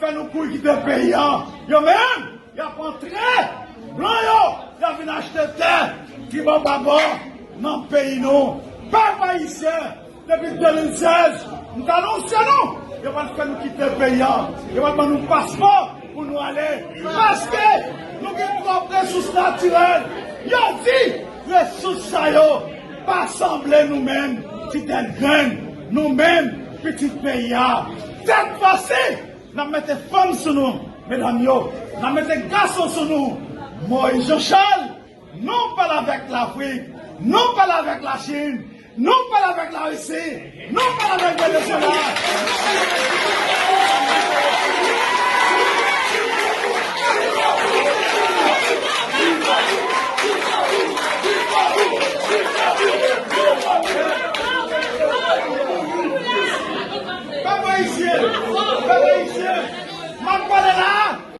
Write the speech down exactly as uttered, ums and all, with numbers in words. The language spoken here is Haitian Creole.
Fè nou kouri kite peyi a. Yo menm, y ap antre. Blan yo, y ap vin achte tè tribò babò nan peyi nou. Pèp ayisyen, depi de mil sèz, m ka anonse nou, yo pral fè nou kite peyi a. Yo pral ban nou paspò pou nou ale. Paske nou gen twòp resous natirèl. Yo di, resous sa yo pa sanble nou menm, ti tèt grenn, nou menm, pitit peyi a. Sèt fwa si, n ap mete fanm sou nou, medam yo, n ap mete gason sou nou. Moyiz Jan Chal, nou pale avèk Lafrik, nou pale avèk Lachin, nou pale avèk Larisi, nou pale avèk Venezuela. Pèp ayisyen, pèp ayisyen, m ap